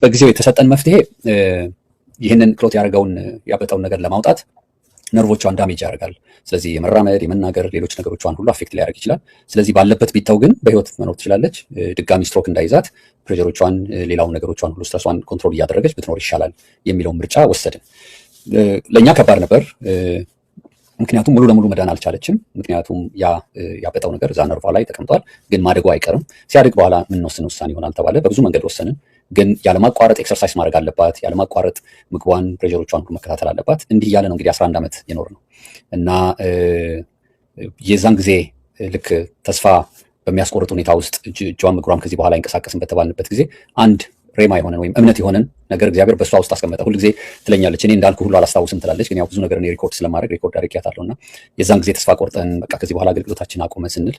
በጊዜው የተሰጠን መፍትሄ ይህንን clot ያደረገውን ያበጠውን ነገር ለማውጣት ነርቮቿን damage ያደርጋል። ስለዚህ የመራመድ፣ የመናገር፣ ሌሎች ነገሮቿን ሁሉ affect ሊያደርግ ይችላል። ስለዚህ ባለበት ቢተው ግን በህይወት መኖር ትችላለች። ድጋሚ ስትሮክ እንዳይዛት pressure ኦቿን፣ ሌላውን ነገሮቿን ሁሉ stress ኧን control እያደረገች ብትኖር ይሻላል የሚለውን ምርጫ ወሰድን። ለእኛ ከባድ ነበር። ምክንያቱም ሙሉ ለሙሉ መዳን አልቻለችም። ምክንያቱም ያ ያበጠው ነገር እዛ ነርቫ ላይ ተቀምጧል። ግን ማደጉ አይቀርም። ሲያድግ በኋላ የምንወስን ውሳኔ ይሆናል ተባለ። በብዙ መንገድ ወሰንን። ግን ያለማቋረጥ exercise ማድረግ አለባት። ያለማቋረጥ ምግቧን፣ pressure ኦቿን ሁሉ መከታተል አለባት። እንዲህ እያለ ነው እንግዲህ 11 ዓመት የኖርነው። እና የዛን ጊዜ ልክ ተስፋ በሚያስቆርጥ ሁኔታ ውስጥ እጇም እግሯም ከዚህ በኋላ አይንቀሳቀስም በተባልንበት ጊዜ አንድ ሬማ የሆነን ወይም እምነት የሆነን ነገር እግዚአብሔር በእሷ ውስጥ አስቀመጠ። ሁልጊዜ ትለኛለች፣ እኔ እንዳልኩ ሁሉ አላስታውስም ትላለች። ግን ያው ብዙ ነገር እኔ record ስለማድረግ record አድርጌያታለሁ። እና የዛን ጊዜ ተስፋ ቆርጠን በቃ ከዚህ በኋላ አገልግሎታችን አቆመ ስንል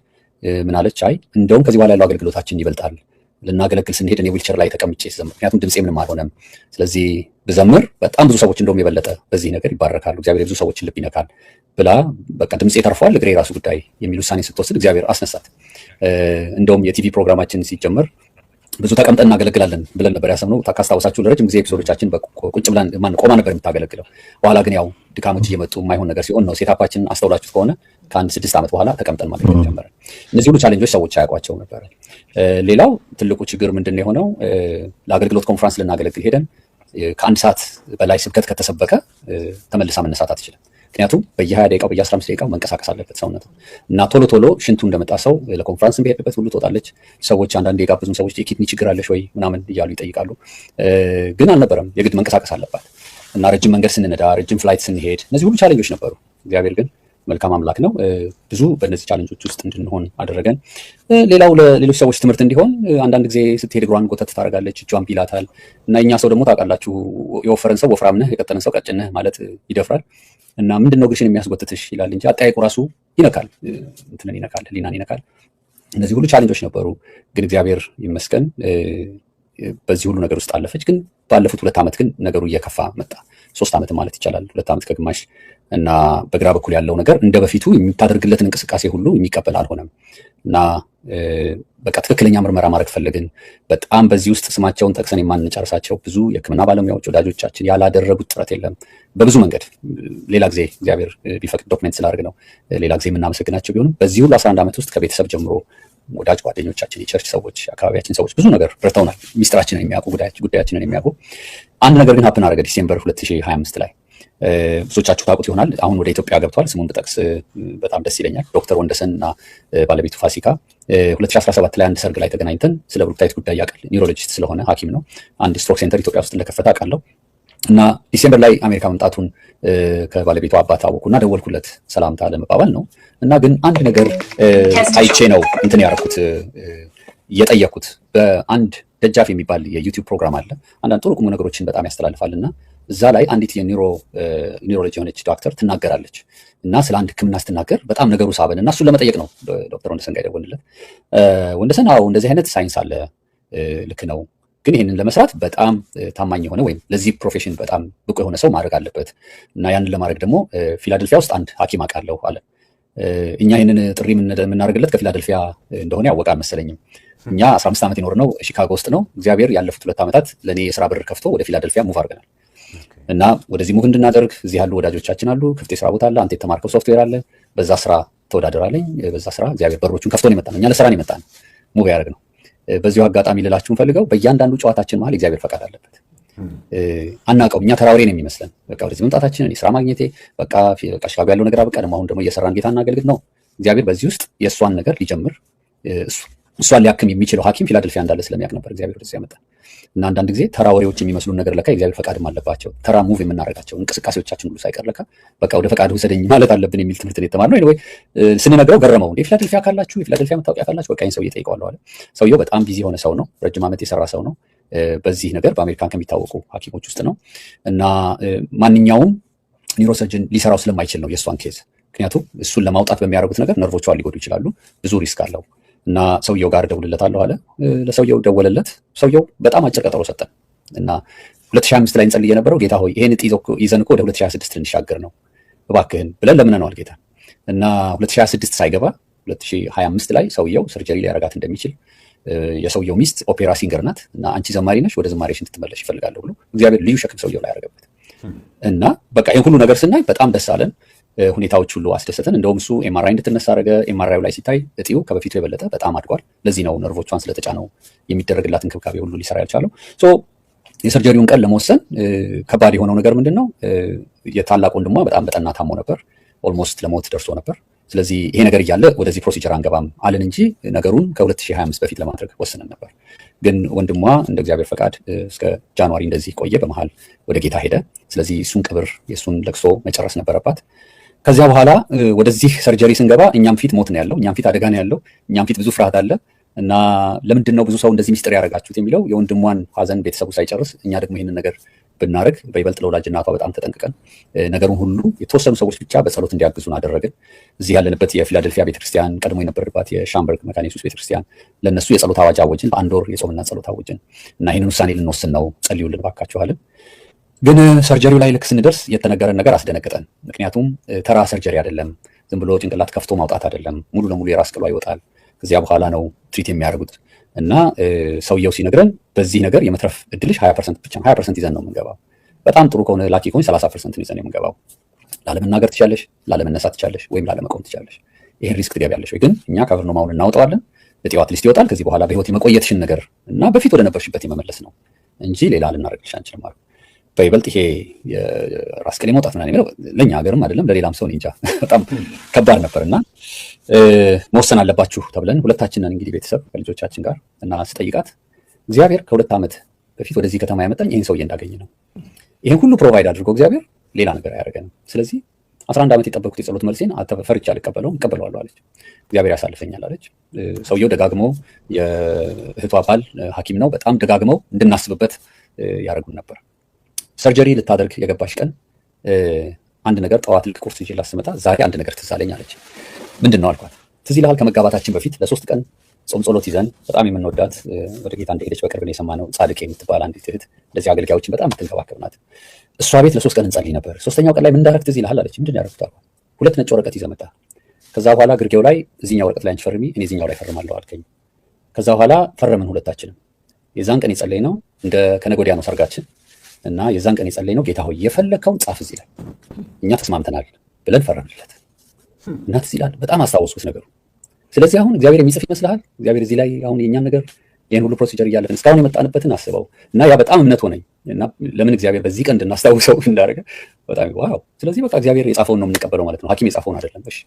ምን አለች? አይ፣ እንደውም ከዚህ በኋላ ያለው አገልግሎታችን ይበልጣል። ልናገለግል ስንሄድ እኔ ዊልቸር ላይ ተቀምጬ ስዘምር፣ ምክንያቱም ድምፄ ምንም አልሆነም። ስለዚህ ብዘምር በጣም ብዙ ሰዎች እንደውም የበለጠ በዚህ ነገር ይባረካሉ፣ እግዚአብሔር የብዙ ሰዎችን ልብ ይነካል ብላ በቃ ድምፄ ተርፏል፣ እግሬ የራሱ ጉዳይ የሚል ውሳኔ ስትወስድ እግዚአብሔር አስነሳት። እንደውም የቲቪ ፕሮግራማችን ሲጀመር ብዙ ተቀምጠን እናገለግላለን ብለን ነበር ያሰብነው። ካስታወሳችሁ ለረጅም ጊዜ episode ኦቻችን ቁጭ ብለን ማን ቆማ ነበር የምታገለግለው። በኋላ ግን ያው ድካሞች እየመጡ የማይሆን ነገር ሲሆን ነው setup ኣችን አስተውላችሁት ከሆነ ከአንድ 6 ዓመት በኋላ ተቀምጠን ማገልገል ጀመርን። እነዚህ ሁሉ challenge ኦች ሰዎች አያውቋቸው ነበር። ሌላው ትልቁ ችግር ምንድን ነው የሆነው? ለአገልግሎት ኮንፈረንስ ልናገለግል ሄደን ከአንድ ሰዓት በላይ ስብከት ከተሰበከ ተመልሳ መነሳት አትችልም። ምክንያቱም በየ20 ደቂቃው፣ በየ15 ደቂቃው መንቀሳቀስ አለበት ሰውነቱ እና ቶሎ ቶሎ ሽንቱ እንደመጣ ሰው ለኮንፈረንስ ቢሄድበት ሁሉ ትወጣለች። ሰዎች አንዳንድ የጋበዙን ሰዎች የ kidney ችግር አለሽ ወይ ምናምን እያሉ ይጠይቃሉ። ግን አልነበረም፣ የግድ መንቀሳቀስ አለባት እና ረጅም መንገድ ስንነዳ፣ ረጅም flight ስንሄድ እነዚህ ሁሉ challenge ኦች ነበሩ። እግዚአብሔር ግን መልካም አምላክ ነው። ብዙ በእነዚህ challenge ኦች ውስጥ እንድንሆን አደረገን። ሌላው ለሌሎች ሰዎች ትምህርት እንዲሆን አንዳንድ ጊዜ ስትሄድ እግሯን ጎተት ታደርጋለች፣ እጇን ቢላታል እና እኛ ሰው ደግሞ ታውቃላችሁ የወፈረን ሰው ወፍራም ነህ፣ የቀጠነን ሰው ቀጭን ነህ ማለት ይደፍራል። እና ምንድን ነው እግርሽን የሚያስጎትትሽ ይላል እንጂ አጠያየቁ ራሱ ይነካል፣ እንትንን ይነካል፣ ህሊናን ይነካል። እነዚህ ሁሉ challenge ኦች ነበሩ። ግን እግዚአብሔር ይመስገን በዚህ ሁሉ ነገር ውስጥ አለፈች። ግን ባለፉት 2 ዓመት ግን ነገሩ እየከፋ መጣ። 3 ዓመት ማለት ይቻላል፣ 2 ዓመት ከግማሽ። እና በግራ በኩል ያለው ነገር እንደ በፊቱ የምታደርግለትን እንቅስቃሴ ሁሉ የሚቀበል አልሆነም። እና በቃ ትክክለኛ ምርመራ ማድረግ ፈለግን። በጣም በዚህ ውስጥ ስማቸውን ጠቅሰን የማንጨርሳቸው ብዙ የሕክምና ባለሙያዎች ወዳጆቻችን ያላደረጉት ጥረት የለም። በብዙ መንገድ ሌላ ጊዜ እግዚአብሔር ቢፈቅድ document ስላደርግ ነው ሌላ ጊዜ የምናመሰግናቸው ቢሆንም በዚህ ሁሉ 11 ዓመት ውስጥ ከቤተሰብ ጀምሮ ወዳጅ ጓደኞቻችን፣ የ church ሰዎች፣ አካባቢያችን ሰዎች ብዙ ነገር ረድተውናል። ሚስጥራችንን የሚያውቁ፣ ጉዳያችንን የሚያውቁ። አንድ ነገር ግን happen አደረገ December 2025 ላይ። ብዙዎቻችሁ ታውቁት ይሆናል። አሁን ወደ ኢትዮጵያ ገብቷል። ስሙን ብጠቅስ በጣም ደስ ይለኛል። ዶክተር ወንደሰን እና ባለቤቱ ፋሲካ 2017 ላይ አንድ ሰርግ ላይ ተገናኝተን ስለ ብሩክታዊት ጉዳይ ያውቃል። Neurologist ስለሆነ ሐኪም ነው። አንድ stroke center ኢትዮጵያ ውስጥ እንደከፈተ አውቃለሁ። እና December ላይ አሜሪካ መምጣቱን ከባለቤቱ አባት አወኩና ደወልኩለት ሰላምታ ለመባባል ነው። እና ግን አንድ ነገር አይቼ ነው እንትን ያደረኩት የጠየኩት። በአንድ ደጃፍ የሚባል የ YouTube ፕሮግራም አለ። አንዳንድ ጥሩ ቁም ነገሮችን በጣም ያስተላልፋል። እና እዛ ላይ አንዲት የ neurology የሆነች ዶክተር ትናገራለች። እና ስለ አንድ ሕክምና ስትናገር በጣም ነገሩ ሳበን እና እሱን ለመጠየቅ ነው ዶክተር ወንደሰን ጋር የደወልንለት። ወንደሰን አዎ እንደዚህ አይነት ሳይንስ አለ፣ ልክ ነው፣ ግን ይህንን ለመስራት በጣም ታማኝ የሆነ ወይም ለዚህ profession በጣም ብቁ የሆነ ሰው ማድረግ አለበት እና ያንን ለማድረግ ደግሞ ፊላደልፊያ ውስጥ አንድ ሐኪም አውቃለሁ አለ። እኛ ይህንን ጥሪ የምናደርግለት ከፊላደልፊያ እንደሆነ ያወቀ አልመሰለኝም። እኛ 15 ዓመት የኖርነው ሺካጎ ውስጥ ነው። እግዚአብሔር ያለፉት 2 ዓመታት ለእኔ የስራ በር ከፍቶ ወደ ፊላደልፊያ move አድርገናል። እና ወደዚህ move እንድናደርግ እዚህ ያሉ ወዳጆቻችን አሉ። ክፍት የስራ ቦታ አለ። አንተ የተማርከው ሶፍትዌር አለ። በዛ ስራ ተወዳደራለኝ። በዛ ስራ እግዚአብሔር በሮቹን ከፍቶ ነው የመጣነው። እኛ ለስራ ነው የመጣነው፣ move ያደረግነው። በዚሁ አጋጣሚ ልላችሁ ፈልገው በእያንዳንዱ ጨዋታችን መሀል እግዚአብሔር ፈቃድ አለበት። አናውቀውም። እኛ ተራ ወሬ ነው የሚመስለን። በቃ ወደዚህ መምጣታችን፣ እኔ ስራ ማግኘቴ፣ በቃ ሺካጎ ያለው ነገር አበቃ፣ ደግሞ አሁን ደግሞ እየሰራን ጌታ እናገልግል ነው። እግዚአብሔር በዚህ ውስጥ የእሷን ነገር ሊጀምር እሷን ሊያክም የሚችለው ሐኪም ፊላደልፊያ እንዳለ ስለሚያውቅ ነበር እግዚአብሔር ወደዚህ ያመጣን። እና አንዳንድ ጊዜ ተራ ወሬዎች የሚመስሉን ነገር ለካ የእግዚአብሔር ፈቃድም አለባቸው። ተራ move የምናደርጋቸው እንቅስቃሴዎቻችን ሁሉ ሳይቀር ለካ በቃ ወደ ፈቃድ ውሰደኝ ማለት አለብን የሚል ትምህርት ነው የተማርነው። Anyway ስንነግረው ገረመው። እንዴ፣ ፊላደልፊያ ካላችሁ፣ የፊላደልፊያ መታወቂያ ካላችሁ በቃ ይሄን ሰውዬ እጠይቀዋለሁ አለ። ሰውየው በጣም busy የሆነ ሰው ነው። ረጅም ዓመት የሰራ ሰው ነው። በዚህ ነገር በአሜሪካን ከሚታወቁ ሐኪሞች ውስጥ ነው። እና ማንኛውም neurosurgeon ሊሰራው ስለማይችል ነው የእሷን case። ምክንያቱም እሱን ለማውጣት በሚያደርጉት ነገር ነርቮቿን ሊጎዱ ይችላሉ። ብዙ risk አለው። እና ሰውየው ጋር እደውልለታለሁ አለ። ለሰውየው ደወለለት። ሰውየው በጣም አጭር ቀጠሮ ሰጠን። እና 2025 ላይ እንጸልይ የነበረው ጌታ ሆይ ይሄን እጥ ይዘን እኮ ወደ 2026 ልንሻገር ነው፣ እባክህን ብለን ለምነነዋል ጌታ። እና 2026 ሳይገባ 2025 ላይ ሰውየው surgery ሊያረጋት እንደሚችል የሰውየው ሚስት opera singer ናት እና አንቺ ዘማሪ ነሽ፣ ወደ ዝማሬሽ እንድትመለሽ ይፈልጋለሁ ብሎ እግዚአብሔር ልዩ ሸክም ሰውየው ላይ ያደረገበት። እና በቃ ይህን ሁሉ ነገር ስናይ በጣም ደስ አለን። ሁኔታዎች ሁሉ አስደሰተን። እንደውም እሱ MRI እንድትነሳ አደረገ። MRI ዩ ላይ ሲታይ እጢው ከበፊቱ የበለጠ በጣም አድጓል። ለዚህ ነው ነርቮቿን ስለተጫነው የሚደረግላት እንክብካቤ ሁሉ ሊሰራ ያልቻለው። So የ surgery ውን ቀን ለመወሰን ከባድ የሆነው ነገር ምንድን ነው? የታላቅ ወንድሟ በጣም በጠና ታሞ ነበር። Almost ለሞት ደርሶ ነበር። ስለዚህ ይሄ ነገር እያለ ወደዚህ procedure አንገባም አልን እንጂ ነገሩን ከ2025 በፊት ለማድረግ ወስነን ነበር። ግን ወንድሟ እንደ እግዚአብሔር ፈቃድ እስከ January እንደዚህ ቆየ። በመሃል ወደ ጌታ ሄደ። ስለዚህ እሱን ቀብር የእሱን ለቅሶ መጨረስ ነበረባት። ከዚያ በኋላ ወደዚህ surgery ስንገባ እኛም ፊት ሞት ነው ያለው፣ እኛም ፊት አደጋ ነው ያለው፣ እኛም ፊት ብዙ ፍርሃት አለ። እና ለምንድን ነው ብዙ ሰው እንደዚህ ሚስጥር ያደረጋችሁት የሚለው የወንድሟን ሀዘን ቤተሰቡ ሳይጨርስ እኛ ደግሞ ይህንን ነገር ብናደርግ በይበልጥ ለወላጅ እናቷ በጣም ተጠንቅቀን ነገሩን ሁሉ የተወሰኑ ሰዎች ብቻ በጸሎት እንዲያግዙን አደረግን። እዚህ ያለንበት የፊላደልፊያ ቤተክርስቲያን፣ ቀድሞ የነበርባት የሻምበርግ መካነ ኢየሱስ ቤተክርስቲያን፣ ለእነሱ የጸሎት አዋጅ አወጅን። በአንድ ወር የጾምና ጸሎት አወጅን እና ይህንን ውሳኔ ልንወስን ነው፣ ጸልዩልን ባካችኋልን። ግን surgery ው ላይ ልክ ስንደርስ የተነገረን ነገር አስደነገጠን። ምክንያቱም ተራ surgery አይደለም፣ ዝም ብሎ ጭንቅላት ከፍቶ ማውጣት አይደለም። ሙሉ ለሙሉ የራስ ቅሏ ይወጣል። ከዚያ በኋላ ነው treat የሚያደርጉት። እና ሰውየው ሲነግረን በዚህ ነገር የመትረፍ እድልሽ 20% ብቻ ነው፣ 20% ይዘን ነው የምንገባው። በጣም ጥሩ ከሆነ፣ lucky ከሆነ 30% ይዘን የምንገባው። ላለመናገር ትችያለሽ፣ ላለመነሳት ትችያለሽ፣ ወይም ላለመቆም ትችያለሽ። ይህን risk ትገቢያለሽ ወይ? ግን እኛ cavernoma ውን እናወጣዋለን፣ እጢው at least ይወጣል። ከዚህ በኋላ በህይወት የመቆየትሽን ነገር እና በፊት ወደ ነበርሽበት የመመለስ ነው እንጂ ሌላ ልናደርግልሽ አንችልም አሉ። በይበልጥ ይሄ የራስ ቅል መውጣት ምናምን የሚለው ለእኛ ሀገርም አይደለም ለሌላም ሰው እንጃ በጣም ከባድ ነበር። እና መወሰን አለባችሁ ተብለን ሁለታችንን እንግዲህ ቤተሰብ ከልጆቻችን ጋር እና ስጠይቃት እግዚአብሔር ከ2 ዓመት በፊት ወደዚህ ከተማ ያመጣኝ ይህን ሰውዬ እንዳገኝ ነው። ይህን ሁሉ provide አድርጎ እግዚአብሔር ሌላ ነገር አያደርገንም። ስለዚህ 11 ዓመት የጠበቅኩት የጸሎት መልሴን ፈርቼ አልቀበለውም፣ እቀበለዋለሁ አለች። እግዚአብሔር ያሳልፈኛል አለች። ሰውየው ደጋግሞ፣ የእህቷ ባል ሐኪም ነው። በጣም ደጋግመው እንድናስብበት ያደርጉን ነበር። Surgery ልታደርግ የገባች ቀን አንድ ነገር ጠዋት ልክ ቁርስ ይዤላት ስመጣ ዛሬ አንድ ነገር ትዝ አለኝ አለች። ምንድን ነው አልኳት። ትዝ ይልሃል ከመጋባታችን በፊት ለ3 ቀን ጾም ጸሎት ይዘን በጣም የምንወዳት፣ ወደ ጌታ እንደሄደች በቅርብ ነው የሰማነው፣ ጻድቅ የምትባል አንዲት እህት እንደዚህ አገልጋዮችን በጣም የምትንከባከብ ናት። እሷ ቤት ለ3 ቀን እንጸልይ ነበር። ሶስተኛው ቀን ላይ ምን እንዳደረግ ትዝ ይልሃል አለች። ምንድን ነው ያደረኩት አልኳት። ሁለት ነጭ ወረቀት ይዘህ መጣህ። ከዛ በኋላ ግርጌው ላይ እዚህኛው ወረቀት ላይ አንቺ ፈርሚ፣ እኔ እዚህኛው ላይ ፈርማለሁ አልከኝ። ከዛ በኋላ ፈረምን ሁለታችንም። የዛን ቀን የጸለይነው እንደ ከነገ ወዲያ ነው ሰርጋችን እና የዛን ቀን የጸለይነው ጌታ ሆይ የፈለግከውን ጻፍ እዚህ ላይ፣ እኛ ተስማምተናል ብለን ፈረምንለት። እና ትዝ ይላል፣ በጣም አስታወስኩት ነገሩ። ስለዚህ አሁን እግዚአብሔር የሚጽፍ ይመስልሃል? እግዚአብሔር እዚህ ላይ አሁን የእኛን ነገር ይህን ሁሉ procedure እያለፍን እስካሁን የመጣንበትን አስበው እና ያ በጣም እምነት ሆነኝ እና ለምን እግዚአብሔር በዚህ ቀን እንድናስታውሰው እንዳደረገ በጣም wow። ስለዚህ በቃ እግዚአብሔር የጻፈውን ነው የምንቀበለው ማለት ነው፣ ሐኪም የጻፈውን አይደለም። እሺ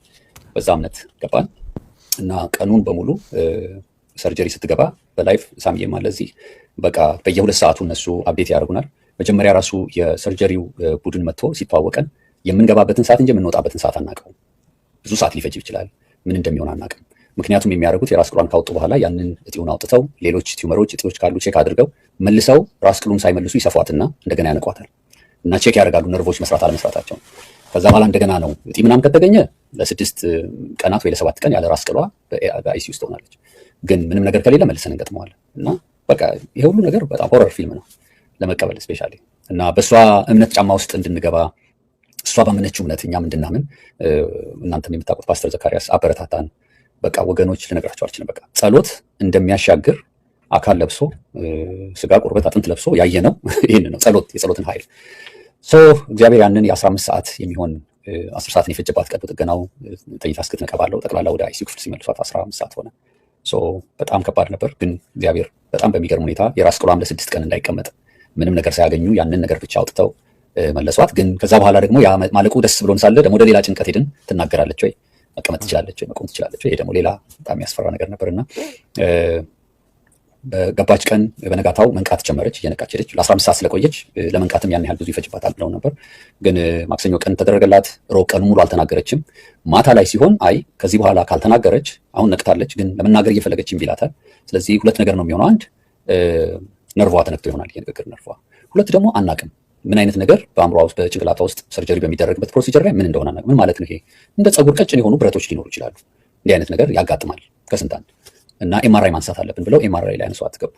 በዛ እምነት ገባን እና ቀኑን በሙሉ surgery ስትገባ በ live ሳሚዬም አለ እዚህ፣ በቃ በየ2 ሰዓቱ እነሱ update ያደርጉናል። መጀመሪያ ራሱ የ surgery ው ቡድን መጥቶ ሲተዋወቀን የምንገባበትን ሰዓት እንጂ የምንወጣበትን ሰዓት አናውቀውም። ብዙ ሰዓት ሊፈጅ ይችላል። ምን እንደሚሆን አናውቅም። ምክንያቱም የሚያደርጉት የራስ ቅሏን ካወጡ በኋላ ያንን እጢውን አውጥተው ሌሎች tumor ኦች፣ እጢዎች ካሉ check አድርገው መልሰው ራስ ቅሉን ሳይመልሱ ይሰፏትና እንደገና ያነቋታል እና check ያደርጋሉ ነርቮች መስራት አለመስራታቸውን። ከዛ በኋላ እንደገና ነው እጢ ምናምን ከተገኘ ለ6 ቀናት ወይ ለ7 ቀን ያለ ራስ ቅሏ በ ICU ውስጥ ትሆናለች። ግን ምንም ነገር ከሌለ መልሰን እንገጥመዋለን እና በቃ ይሄ ሁሉ ነገር በጣም horror ፊልም ነው ለመቀበል especially። እና በእሷ እምነት ጫማ ውስጥ እንድንገባ፣ እሷ ባመነችው እምነት እኛም እንድናምን እናንተም የምታውቁት ፓስተር ዘካርያስ አበረታታን። በቃ ወገኖች ልነግራቸው አልችልም። በቃ ጸሎት እንደሚያሻግር አካል ለብሶ፣ ስጋ ቁርበት አጥንት ለብሶ ያየነው ይህን ነው። ጸሎት፣ የጸሎትን ኃይል። So እግዚአብሔር ያንን የ15 ሰዓት የሚሆን፣ 10 ሰዓትን የፈጀባት ቀዶ ጥገናው ተኝታ እስክትነቃ ባለው ጠቅላላ ወደ ICU ክፍል ሲመልሷት 15 ሰዓት ሆነ። So በጣም ከባድ ነበር። ግን እግዚአብሔር በጣም በሚገርም ሁኔታ የራስ ቅሏም ለ6 ቀን እንዳይቀመጥ ምንም ነገር ሳያገኙ ያንን ነገር ብቻ አውጥተው መለሷት። ግን ከዛ በኋላ ደግሞ ያ ማለቁ ደስ ብሎን ሳለ ደግሞ ወደ ሌላ ጭንቀት ሄድን። ትናገራለች ወይ፣ መቀመጥ ትችላለች ወይ፣ መቆም ትችላለች ወይ? ይሄ ደግሞ ሌላ በጣም ያስፈራ ነገር ነበር። እና በገባች ቀን በነጋታው መንቃት ጀመረች። እየነቃች ሄደች። ለ15 ሰዓት ስለቆየች ለመንቃትም ያን ያህል ብዙ ይፈጅባታል ብለው ነበር። ግን ማክሰኞ ቀን ተደረገላት። ሮብ ቀኑ ሙሉ አልተናገረችም። ማታ ላይ ሲሆን አይ ከዚህ በኋላ ካልተናገረች፣ አሁን ነቅታለች፣ ግን ለመናገር እየፈለገች እምቢ ይላታል። ስለዚህ ሁለት ነገር ነው የሚሆነው። አንድ ነርቧ ተነክቶ ይሆናል፣ የንግግር ነርቧ። ሁለት ደግሞ አናቅም ምን አይነት ነገር በአእምሯ ውስጥ በጭንቅላቷ ውስጥ surgery በሚደረግበት procedure ላይ ምን እንደሆነ አናቅም። ምን ማለት ነው ይሄ? እንደ ፀጉር ቀጭን የሆኑ ብረቶች ሊኖሩ ይችላሉ። እንዲህ አይነት ነገር ያጋጥማል ከስንት አንድ እና MRI ማንሳት አለብን ብለው MRI ላይ ያነሷት ገቡ።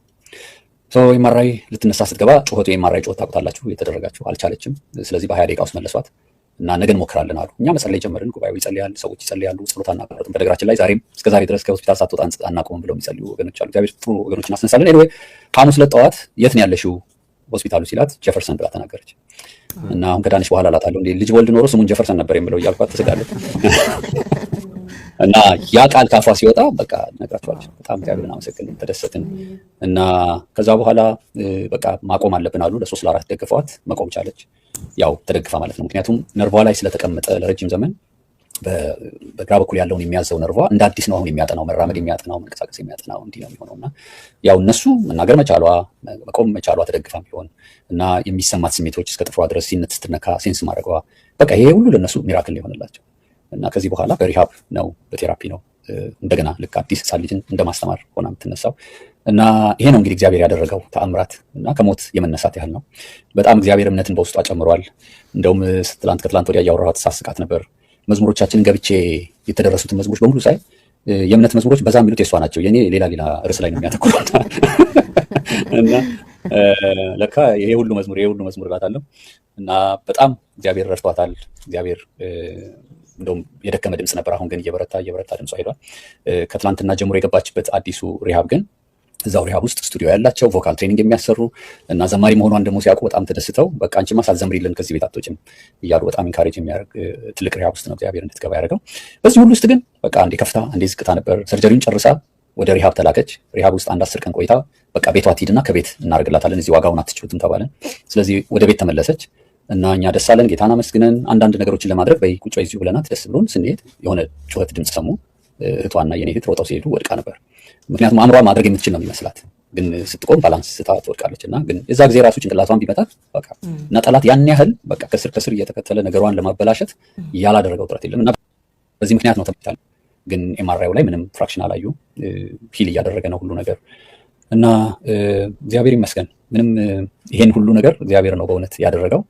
MRI ልትነሳ ስትገባ ጩኸቱ፣ የ MRI ጩኸት ታውቁታላችሁ፣ የተደረጋችሁ፣ አልቻለችም። ስለዚህ በ20 ደቂቃ ውስጥ መለሷት። እና ነገ እንሞክራለን አሉ። እኛ መጸለይ ጀመርን። ጉባኤው ይጸልያል፣ ሰዎች ይጸልያሉ። ጸሎት አናቋርጥም። በነገራችን ላይ ዛሬም እስከ ዛሬ ድረስ ከሆስፒታል ሳትወጣ አናቆምም ብለው የሚጸልዩ ወገኖች አሉ። እግዚአብሔር ጥሩ ወገኖችን አስነሳለን። Anyway ሐሙስ ዕለት ጠዋት የት ነው ያለሽው ሆስፒታሉ ሲላት ጀፈርሰን ብላ ተናገረች። እና አሁን ከዳነች በኋላ እላታለሁ እንዴ ልጅ ወልድ ኖሮ ስሙን ጀፈርሰን ነበር የምለው እያልኳት ትስቃለች። እና ያ ቃል ካፏ ሲወጣ በቃ ነግራቸዋለች። በጣም እግዚአብሔርን አመሰግን ተደሰትን። እና ከዛ በኋላ በቃ ማቆም አለብን አሉ። ለሶስት ለአራት ደግፈዋት መቆም ቻለች። ያው ተደግፋ ማለት ነው። ምክንያቱም ነርቧ ላይ ስለተቀመጠ ለረጅም ዘመን በግራ በኩል ያለውን የሚያዘው ነርቧ እንደ አዲስ ነው አሁን የሚያጠናው፣ መራመድ የሚያጠናው፣ መንቀሳቀስ የሚያጠናው እንዲህ ነው የሚሆነው። እና ያው እነሱ መናገር መቻሏ፣ መቆም መቻሏ ተደግፋም ቢሆን እና የሚሰማት ስሜቶች እስከ ጥፍሯ ድረስ ሲነት ስትነካ sense ማድረጓ በቃ ይሄ ሁሉ ለእነሱ miracle የሆነላቸው። እና ከዚህ በኋላ በ rehab ነው በ therapy ነው እንደገና ልክ አዲስ ህፃን ልጅን እንደማስተማር ሆና የምትነሳው። እና ይሄ ነው እንግዲህ እግዚአብሔር ያደረገው ተአምራት እና ከሞት የመነሳት ያህል ነው። በጣም እግዚአብሔር እምነትን በውስጧ ጨምሯል። እንደውም ትላንት ከትላንት ወዲያ እያወራኋት ሳስቃት ነበር። መዝሙሮቻችንን ገብቼ የተደረሱትን መዝሙሮች በሙሉ ሳይ የእምነት መዝሙሮች በዛ የሚሉት የእሷ ናቸው። የኔ ሌላ ሌላ ርዕስ ላይ ነው የሚያተኩሩት። እና ለካ ይሄ ሁሉ መዝሙር ይሄ ሁሉ መዝሙር እላታለሁ። እና በጣም እግዚአብሔር ረድቷታል። እግዚአብሔር እንደውም የደከመ ድምፅ ነበር፣ አሁን ግን እየበረታ እየበረታ ድምጿ ሄዷል። ከትላንትና ጀምሮ የገባችበት አዲሱ rehab ግን እዛው rehab ውስጥ ስቱዲዮ ያላቸው vocal training የሚያሰሩ እና ዘማሪ መሆኗን ደግሞ ሲያውቁ በጣም ተደስተው በቃ አንቺማ ሳትዘምሪልን ከዚህ ቤት አትወጪም እያሉ በጣም encourage የሚያደርግ ትልቅ rehab ውስጥ ነው እግዚአብሔር እንድትገባ ያደረገው። በዚህ ሁሉ ውስጥ ግን በቃ አንዴ ከፍታ አንዴ ዝቅታ ነበር። Surgery ውን ጨርሳ ወደ rehab ተላከች። Rehab ውስጥ አንድ 10 ቀን ቆይታ በቃ ቤቷ ትሂድና ከቤት እናደርግላታለን፣ እዚህ ዋጋውን አትችሉትም ተባለን። ስለዚህ ወደ ቤት ተመለሰች እና እኛ ደስ አለን፣ ጌታን አመስግነን አንዳንድ ነገሮችን ለማድረግ በይ ቁጭ በይ እዚሁ ብለናት ደስ ብሎን ስንሄድ የሆነ ጩኸት ድምፅ ሰሙ። እህቷና የኔ እህት ሮጠው ሲሄዱ ወድቃ ነበር። ምክንያቱም አእምሯ ማድረግ የምትችል ነው የሚመስላት፣ ግን ስትቆም balance ስታ ትወድቃለች። እና ግን የዛ ጊዜ ራሱ ጭንቅላቷን ቢመታት በቃ እና ጠላት ያን ያህል በቃ ከስር ከስር እየተከተለ ነገሯን ለማበላሸት ያላደረገው ጥረት የለም እና በዚህ ምክንያት ነው ተመታል። ግን MRI ው ላይ ምንም fraction አላዩ፣ heal እያደረገ ነው ሁሉ ነገር እና እግዚአብሔር ይመስገን ምንም ይሄን ሁሉ ነገር እግዚአብሔር ነው በእውነት ያደረገው።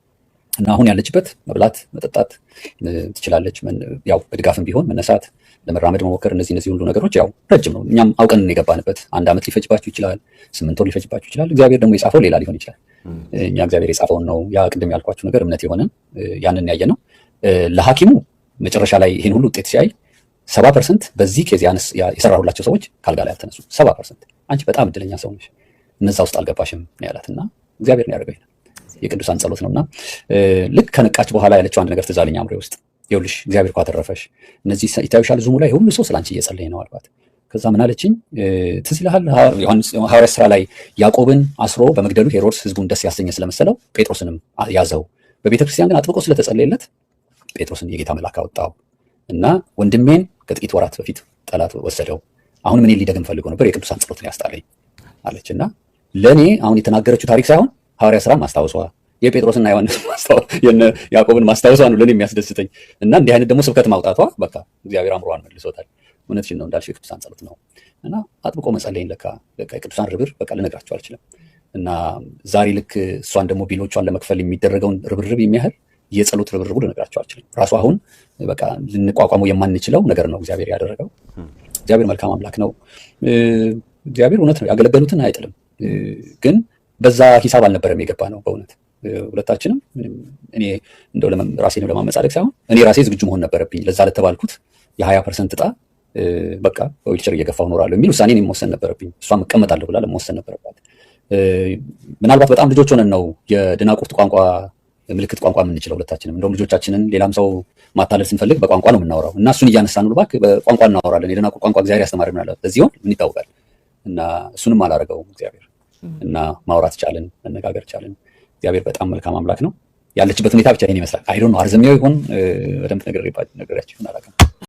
እና አሁን ያለችበት መብላት መጠጣት ትችላለች። ያው በድጋፍም ቢሆን መነሳት፣ ለመራመድ መሞከር፣ እነዚህ እነዚህ ሁሉ ነገሮች ያው ረጅም ነው። እኛም አውቀን የገባንበት አንድ ዓመት ሊፈጅባችሁ ይችላል፣ 8 ወር ሊፈጅባችሁ ይችላል። እግዚአብሔር ደግሞ የጻፈው ሌላ ሊሆን ይችላል። እኛ እግዚአብሔር የጻፈውን ነው። ያ ቅድም ያልኳችሁ ነገር እምነት የሆነን ያንን ያየ ነው። ለሐኪሙ መጨረሻ ላይ ይህን ሁሉ ውጤት ሲያይ 70% በዚህ case የሰራሁላቸው ሰዎች ካልጋ ላይ አልተነሱ። 70%። አንቺ በጣም እድለኛ ሰው ነሽ፣ እነዛ ውስጥ አልገባሽም ነው ያላት። እና እግዚአብሔር ነው ያደረገው፣ የቅዱሳን ጸሎት ነውና ልክ ከነቃች በኋላ ያለችው አንድ ነገር ትዝ አለኝ አእምሮዬ ውስጥ። ይኸውልሽ እግዚአብሔር እኮ አተረፈሽ፣ እነዚህ ይታዩሻል፣ Zoom ኡ ላይ ሁሉ ሰው ስላንቺ እየጸለየ ነው አልኳት። ከዛ ምን አለችኝ? ትዝ ይልሃል ዮሐንስ ሐዋርያት ስራ ላይ ያዕቆብን አስሮ በመግደሉ ሄሮድስ ህዝቡን ደስ ያሰኘ ስለመሰለው ጴጥሮስንም ያዘው። በቤተ ክርስቲያን ግን አጥብቆ ስለተጸለየለት ጴጥሮስን የጌታ መልአክ አወጣው እና ወንድሜን ከጥቂት ወራት በፊት ጠላት ወሰደው፣ አሁንም እኔን ሊደግም ፈልጎ ነበር፣ የቅዱሳን ጸሎት ነው ያስጣለኝ አለች። እና ለእኔ አሁን የተናገረችው ታሪክ ሳይሆን ሐዋርያ ስራ ማስታወሷ፣ የጴጥሮስና ዮሐንስ ያዕቆብን ማስታወሷ ነው ለእኔ የሚያስደስተኝ። እና እንዲህ አይነት ደግሞ ስብከት ማውጣቷ በቃ እግዚአብሔር አእምሮዋን መልሶታል። እውነትሽን ነው እንዳልሽ የቅዱሳን ጸሎት ነው እና አጥብቆ መጸለይን ለካ በቃ የቅዱሳን ርብር በቃ ልነግራቸው አልችልም። እና ዛሬ ልክ እሷን ደግሞ bill ኦቿን ለመክፈል የሚደረገውን ርብርብ የሚያህል የጸሎት ርብርቡ ልነግራቸው አልችልም። ራሱ አሁን በቃ ልንቋቋመው የማንችለው ነገር ነው እግዚአብሔር ያደረገው። እግዚአብሔር መልካም አምላክ ነው። እግዚአብሔር እውነት ነው ያገለገሉትን አይጥልም። ግን በዛ ሂሳብ አልነበረም የገባ ነው በእውነት ሁለታችንም። እኔ እንደው ራሴንም ለማመጻደቅ ሳይሆን እኔ ራሴ ዝግጁ መሆን ነበረብኝ ለዛ ለተባልኩት የ20% እጣ። በቃ በዊልቸር እየገፋሁ እኖራለሁ የሚል ውሳኔ እኔ መወሰን ነበረብኝ። እሷም እቀመጣለሁ ብላ ለመወሰን ነበረባት። ምናልባት በጣም ልጆች ሆነን ነው የደናቁርት ቋንቋ ምልክት ቋንቋ የምንችለው ሁለታችንም። እንደውም ልጆቻችንን ሌላም ሰው ማታለል ስንፈልግ በቋንቋ ነው የምናወራው እና እሱን እያነሳን እባክህ በቋንቋ እናወራለን። የደናቁርት ቋንቋ እግዚአብሔር ያስተማረን ምናልባት በዚህ ይሆን ምን ይታወቃል። እና እሱንም አላደረገውም እግዚአብሔር እና ማውራት ቻልን፣ መነጋገር ቻልን። እግዚአብሔር በጣም መልካም አምላክ ነው። ያለችበት ሁኔታ ብቻ ይሄን ይመስላል። I don't know አርዝሜው ይሆን በደንብ ነግሬያችሁ ይሆን አላውቅም።